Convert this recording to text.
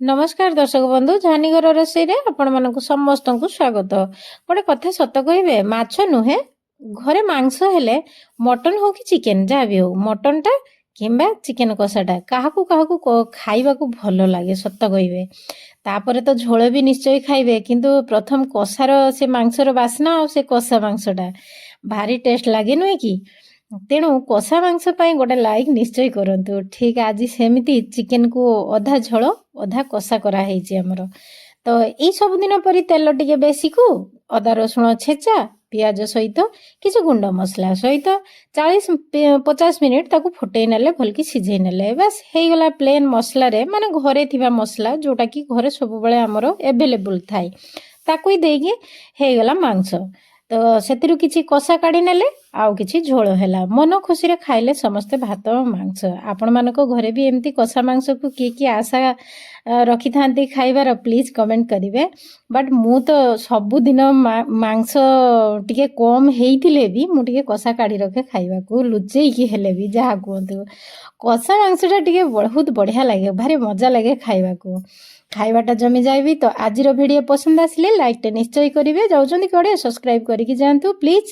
ନମସ୍କାର ଦର୍ଶକ ବନ୍ଧୁ, ଝାନିଘର ରୋଷେଇରେ ଆପଣମାନଙ୍କୁ ସମସ୍ତଙ୍କୁ ସ୍ୱାଗତ। ଗୋଟେ କଥା ସତ କହିବେ, ମାଛ ନୁହେଁ, ଘରେ ମାଂସ ହେଲେ ମଟନ ହଉ କି ଚିକେନ, ଯାହା ବି ହଉ, ମଟନଟା କିମ୍ବା ଚିକେନ କଷାଟା କାହାକୁ କାହାକୁ ଖାଇବାକୁ ଭଲ ଲାଗେ, ସତ କହିବେ। ତାପରେ ତ ଝୋଳ ବି ନିଶ୍ଚୟ ଖାଇବେ, କିନ୍ତୁ ପ୍ରଥମ କଷାର ସେ ମାଂସର ବାସ୍ନା ଆଉ ସେ କଷା ମାଂସଟା ଭାରି ଟେଷ୍ଟ ଲାଗେ, ନୁହେଁ କି? ତେଣୁ କଷା ମାଂସ ପାଇଁ ଗୋଟେ ଲାଇକ୍ ନିଶ୍ଚୟ କରନ୍ତୁ। ଠିକ୍ ଆଜି ସେମିତି ଚିକେନକୁ ଅଧା ଝୋଳ ଅଧା କଷା କରାହେଇଛି ଆମର। ତ ଏଇ ସବୁଦିନ ପରି ତେଲ ଟିକେ ବେଶୀକୁ ଅଦା ରସୁଣ ଛେଚା, ପିଆଜ ସହିତ କିଛି ଗୁଣ୍ଡ ମସଲା ସହିତ 40-50 ମିନିଟ୍ ତାକୁ ଫୁଟେଇ ନେଲେ, ଭଲକି ସିଝେଇ ନେଲେ, ବାସ୍ ହେଇଗଲା। ପ୍ଲେନ୍ ମସଲାରେ, ମାନେ ଘରେ ଥିବା ମସଲା, ଯେଉଁଟାକି ଘରେ ସବୁବେଳେ ଆମର ଏଭେଲେବୁଲ୍ ଥାଏ, ତାକୁ ହିଁ ଦେଇକି ହେଇଗଲା ମାଂସ। ତ ସେଥିରୁ କିଛି କଷା କାଢ଼ି ନେଲେ ଆଉ କିଛି ଝୋଳ ହେଲା। ମନ ଖୁସିରେ ଖାଇଲେ ସମସ୍ତେ ଭାତ ମାଂସ। ଆପଣମାନଙ୍କ ଘରେ ବି ଏମିତି କଷା ମାଂସକୁ କିଏ କିଏ ଆଶା ରଖିଥାନ୍ତି ଖାଇବାର, ପ୍ଲିଜ୍ କମେଣ୍ଟ କରିବେ। ବଟ୍ ମୁଁ ତ ସବୁଦିନ ମାଂସ ଟିକେ କମ୍ ହେଇଥିଲେ ବି ମୁଁ ଟିକେ କଷା କାଢ଼ି ରଖେ ଖାଇବାକୁ, ଲୁଚେଇକି ହେଲେ ବି। ଯାହା କୁହନ୍ତୁ, କଷା ମାଂସଟା ଟିକେ ବହୁତ ବଢ଼ିଆ ଲାଗେ, ଭାରି ମଜା ଲାଗେ ଖାଇବାକୁ। ଖାଇବାଟା ଜମିଯାଏ ବି। ତ ଆଜିର ଭିଡ଼ିଓ ପସନ୍ଦ ଆସିଲେ ଲାଇକ୍ଟେ ନିଶ୍ଚୟ କରିବେ। ଯାଉଛନ୍ତି କୁଆଡ଼େ? ସବସ୍କ୍ରାଇବ୍ କରିକି ଯାଆନ୍ତୁ ପ୍ଲିଜ୍।